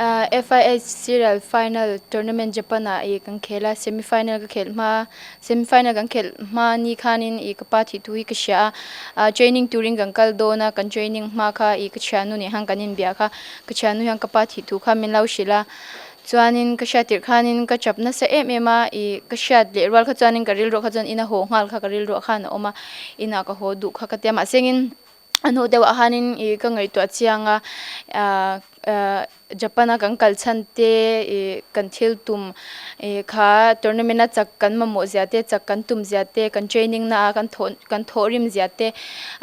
FIH Serial Final Tournament Japan ah ih kan khel a, semi final ka khelh hma semi final kan khelh hma ni khanin ih ka pa thih thu hi ka hria a, training turin kan kal dawn a, kan training hma kha ih ka thiannu nen khan kan inbia kha, ka thiannu hian ka pa thih thu kha min lo hrilh a, chuanin ka hriat tirh khanin ka chap nasa em em a, ih ka hriat leh rual kha chuanin ka rilruah kha chuan ina haw nghal kha ka rilruah khan a awm a, inah ka haw duh kha ka tia mahsengin. A hnuh deuh ah hianin ih ka ngaihtuah chiang a ah Japan a kan kal chhan te ih kan thil tum ih kha tournament a chak kan mamawh zia te chak kan tum zia te kan training na a kan thawh kan thawh rim zia te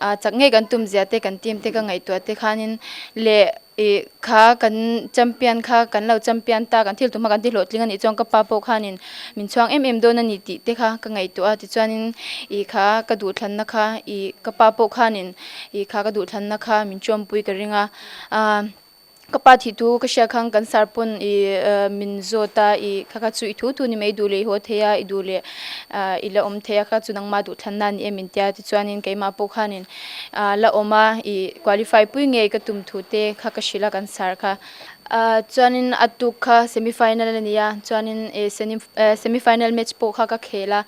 ah chak ngei kan tum zia te kan team te ka ngaihtuah te khanin leh Ih kha kan champion kha kan lo champion ta kan thil tumah kan ti hlawhtling a nih chuan ka pa pawh khanin min chhuang em em dawn a ni tih te kha ka ngaihtuah a tichuanin ih kha ka duhthlanna kha ih ka pa pawh khanin ih kha ka duhthlanna kha min chuanpui ka ring a ah ka pa thih thu ka hriat khan kan sar pawn ih min zawt a ih kha kha chu i thu thu ni mai duh leh i haw thei a i duh leh ah i la awm thei a kha chu nangmah duhthlanna a ni em min tia tichuanin keimah pawh khanin Ah la awm a, ih qualify pui ngei ka tum thu te kha ka hrilh a kan sar kha. Ah chuanin a tuk kha semi final a ni a, chuanin ih semi final match pawh kha ka khel a,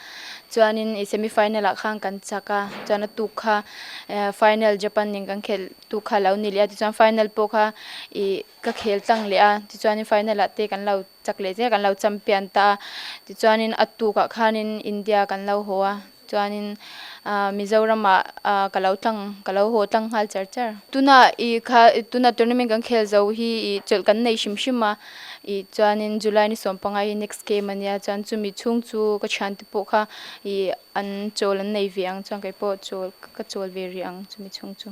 chuanin ih semi final ah khan kan chak a, chuan a tuk kha final Japan nen kan khelh tuk kha a lo ni leh a, tichuan final pawh kha ih ka khel tlang leh a, tichuanin final ah te kan lo chak leh zel kan lo champion ta a, tichuanin a tukah khanin India kan lo haw a. Chuanin Mizoramah ka lo tlang ka lo haw tlang nghal char char. Tuna i kha tuna tournament kan khel zo hi i chawlh kan nei hrim hrim a i chuanin July ni sawmpangai hi next game a nia chuan chumi chhung chu ka thiante pawh kha i an chawl an nei ve ang chuan keipawh chawl ka chawl ve rih ang chumi chhung chu.